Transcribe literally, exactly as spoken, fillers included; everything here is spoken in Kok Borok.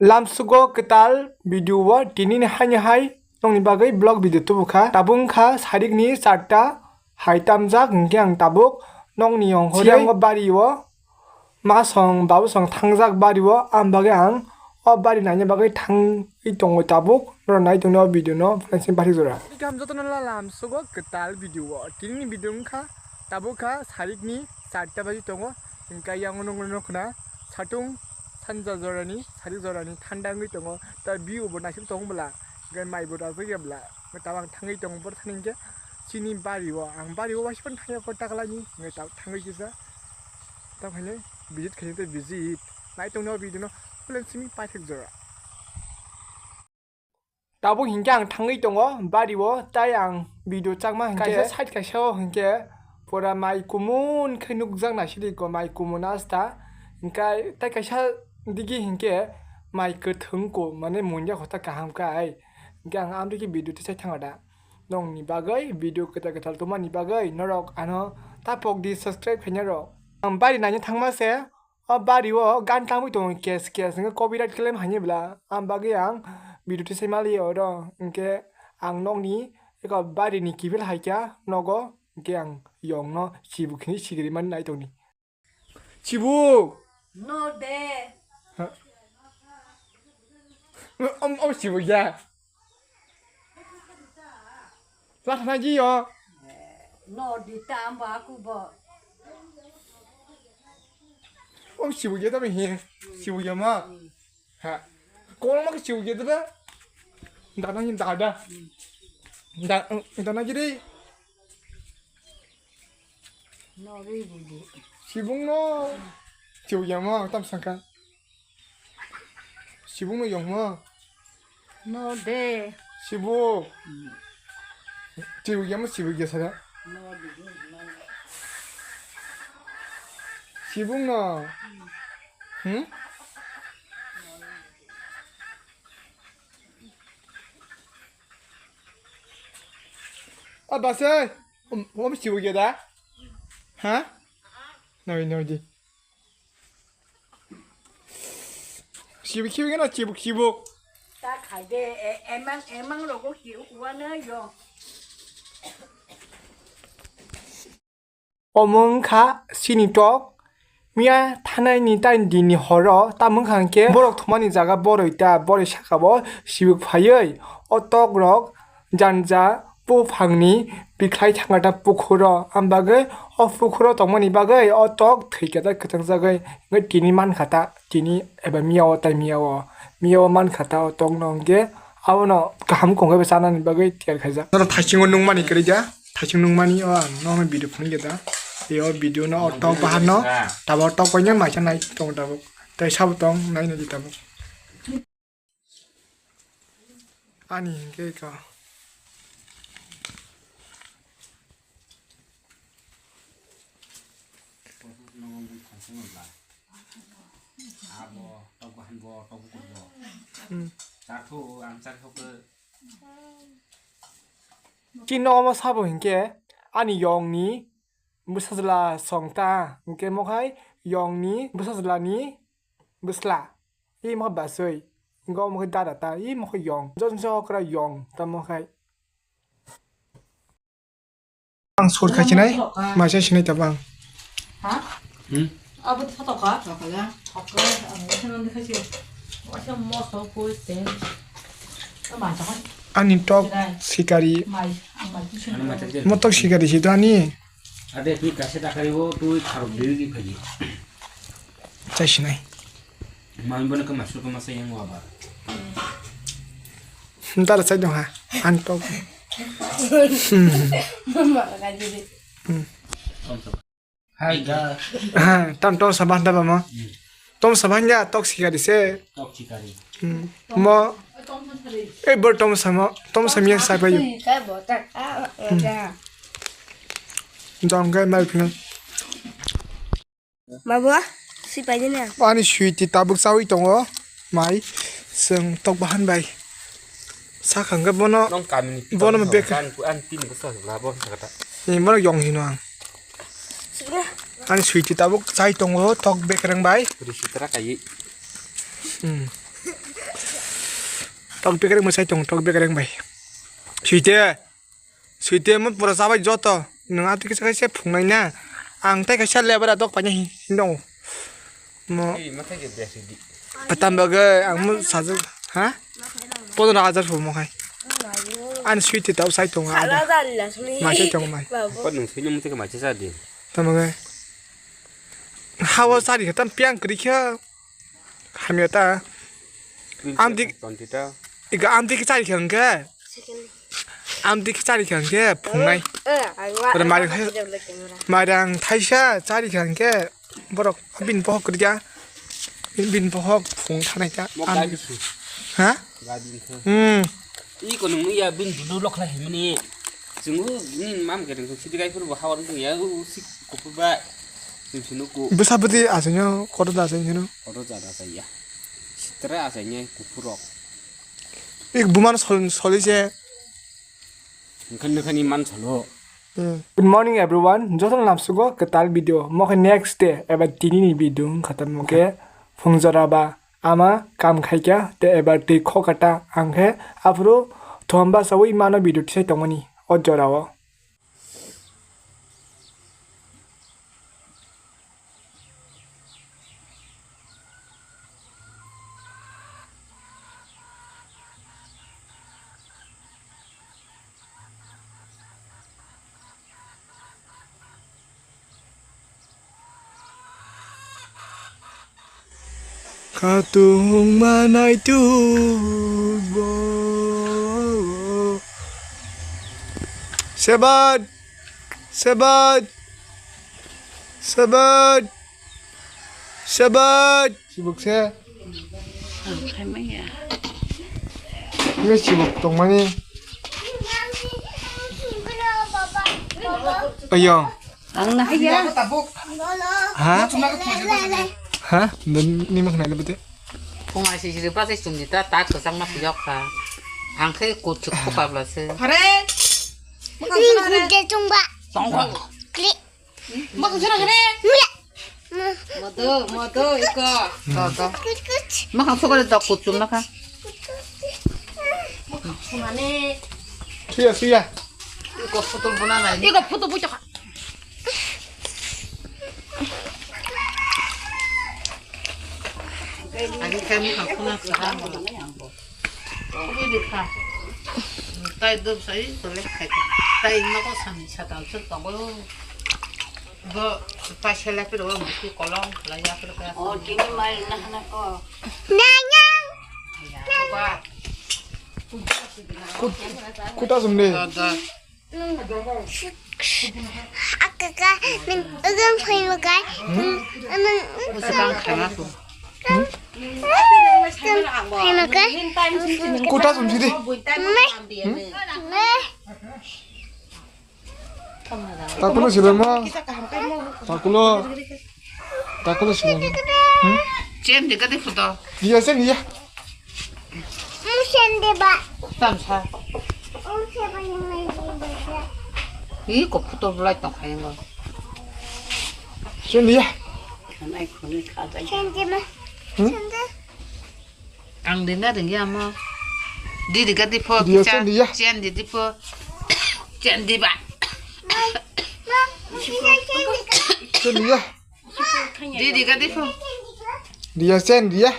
Lamsugo kwtal video o tinini haino hai nokni bagwi vlog video tubukha. Tabuk wngkha sarikni charta hai tamjak, hinkhe ang tabuk nokni ongkhorwi siyango bari o ma song babu song thangjak bari o, ang bagwi ang o bari naina bagwi thangwi tongo tabuk. Norok nai tongni o video no phainaising bathik jora. Kaham jotono la lamsugo kwtal video o. Tinini video wngkha tabuk kha sarikni charta baji tongo, hinkhe yang nokno nokna satung sanja jorani sarik jorani thanda wngwi tongo. Ta view bo naisik tongo bwla, hinkhe mai bo rajak ya bwla. Tabuk ang thangwi tongo boro thani hinkhe chini bari o, ang bari o waisa phano thangya kho taklaini, hinkhe tabuk thangwi kisa. Tamo haino visit khaina tei visit. Nai tongni o video no full and simi paithak jora. Tabuk hinkhe ang thangwi tongo bari o, tai ang video chakma hinkhe kaisa side kaisa o hinkhe pura mai kumun khe nukjak naisidi ko, mai kumun asta. Hinkhe tai kaisa digi hinkhe mai kwthwng ko, mane munya kho ta kaham khe ai. Hinkhe ang amtwi khe video tisai thangada. Nokni bagwi video kwtal kwtal tongmani bagwi norok ano tapok di subscribe khaina rok. Ang bari naina thangma se, o bari o gan tangwi tongo kes kes, hwnkhe copyright claim haini bwla. Ang bagwi ang video tisai mali oro, hwnkhe ang nokni eko bari ni kiphil haikha nogo, hwnkhe ang yong no sibu khini sigiri mani nai tongni. Sibu! No de. Ha? Om, om sibu ya. Lah na ji yo. No di tamba aku bo. Om sibu ya tapi hi. Sibu ya ma. Ha. Kol ma sibu ya tapi. Dada ni dada. Da, dana ji dei. No ri bu bu. Sibung no. Sibu ya ma tam sangka. Sibung no yong ma. No de. Sibu. Sibu ya ma sibu ya sada. No de. Sibung no. Hmm? Ah, bas eh. Om, om sibu ya da? Ha? Noi, noi di. Sibuk, sibuk, no, sibuk, sibuk. Ta khai de, e, emang, emang rogo ki uwana yo. Omo wngkha chini tok. Miya thanai ni tai din ni horo tamo wngkha hwnkhe borok thumani jaga boroi ta, boroi saka bo sibuk phaiwi o tok rok janja buphang ni bikhlai thangkha ta pukhuro. Am bagwi o pukhuro tongmani bagwi o tok thwikha ta kwchang jagwi, hwnkhe tini mankha ta, tini eba miya o tai miya o, miya o mankha ta o tok no, hwnkhe abono kaham kongwi bo chanani bagwi tiyar khaijak. Nono thaisingo nungmani kwrwi ja. Thaichung nungmani o ang nono video phunukya da. Tei o video no o tok bahan no tabuk tok paina maisa nai tongo tabuk. Tei sabo tong nai nai tabuk. Ani hingke ko. Abo tok bahan bo tok bukur bo. Hmm. Chakhu ang chakhu ke. Chini nogo sabo hinkhe ani yongni bwsajla song ta, hinkhe mohai yongni bwsajlani bwsla, imo basui, hinkhe omo khe dada ta, imo khe yong, joto se okra yong tamo khai. Ang sur khai sinai, maisa sinai tabang. Ha? Hmm? Abo to thoka. Thoka. Thoka, ang ese nang dekhai se. Wasa moso ko te. Ama ta. Ani tok sikari. Mai, mai tu se. Motok sikari si to ani. Ade twi kase takari bo twi kharok dewi ki phaji. Chai sinai. Mami bono kama sur kama sayang wa ba. Ntar sai dong ha. An tok. Mama ka jadi. Hmm. Hai ga. Ha, tam tom sabah da ba ma. Hmm. Tom sabah ya tok sikari se. Tok sikari. Hmm. Mo. Eh, bor tom sama, tom samia sai payu. Ka bo ta ka. Hmm. Dong ga mal phina. Mabo, si paidi na. Ani sweetie tabuk chawi tongo. Mai, chwng tok bahan bai. Sakha hwnkhe bono, nong kamini bono bek-, an tini bwsa hwla bo sakata. Ni bono yong hino ang. Sini. Ani sweetie tabuk chai tongo tok bekreng bai. Risi tara kai. Hmm. Tok bekereng mwsai tong, tok bekereng bai. Suite. Suite mo pura chabai joto. Nwng ati kisa kaisa phungnai na. Ang tai kaisa lebar a dok paina hi, hi dong. Mo. Ei, ma thai je besi di. Patam bagai ang mo sajak. Ha? Podo na ajar phu mo khai. Ani suite tau sai tong ada. Ma sai tong mai. Ko nwng sui nwng muti ka ma sa di. Tamo gai. Hawa sari kha tam piang kri kha. Hamya ta. Amdi. Iga amdi ki chari kha hwnkhe. Amdi ki chari kha hwnkhe phungnai. Ore mari khai. Mari ang thaisa chari kha hwnkhe. Borok bin bohok kri kha. Bin bohok phung thanai kha. Ha? Hmm. Iko nung ya bin dulu lok lai himni. Chungu ni mam ke rung sidi kai pur bo hawar ya u sik kupu ba. Chim sunu ku. Bwsa bwtwi achaino kotor da achaino. Kotor da da ya. Sitra achaino kupurok. Ik buman sol soli je. Nukhan nukhani man solo. Hmm. Good morning everyone. Jotono lamsugo kwtal video. Mokhe next day eba tini ni video wngkha ta mokhe phungjora ba. Ama kam khaikha te ebar twi khokata, ang khe aphuru thomba sawi mano video tisai tongmani o jorao. Khatung manai tubo. Sebat, sebat, sebat, sebat. Sibuk se. Ang khai maya. Ini sibuk tongmani. Ayo. Ang na haya. Ha? Ha? Ni mak nai lebete. Kung ai si si pa si sum ni ta ta ko sang ma si yok kha. Ang khai ko chuk ko pa bla se. Hare. Ni gudde tumba. Tong ko. Kli. Mak jora gre. Mula. Modo, modo, iko. To, to. Makhang sokole dok kuchum nakha. Sumane. Suya, suya. Iko photo bona nai. Iko photo bui tokha. Ani kami hakuna sa. Kubi dikha. Tai dub sai tole khai. Tai nogo sani satal sut tongo. Bo paisa lai piro bo musi kolong lai ya piro ka. O tini mai na hana ko. Ya, ko. Kut-, kuta sumde. Da, da. Akaka, nang ugang phai makai. Nang ugang phai makai. Kuta sum sidi. Me. Me. Takulo sibemo. Takulo. Takulo sibemo. Chen de kati photo. Dia sen dia. Musen de ba. Tamsa. Musen ba yang lagi baca. Ih, kok photo belai tong kaya ngo. Sen dia. Sen de ma. Hmm? Sen de. Ang dina ringya mo. Didi gadi pho. Dia sen dia. Chen didi pho. Chen di ba. Sen dia. Didi gadi pho. Dia sen dia.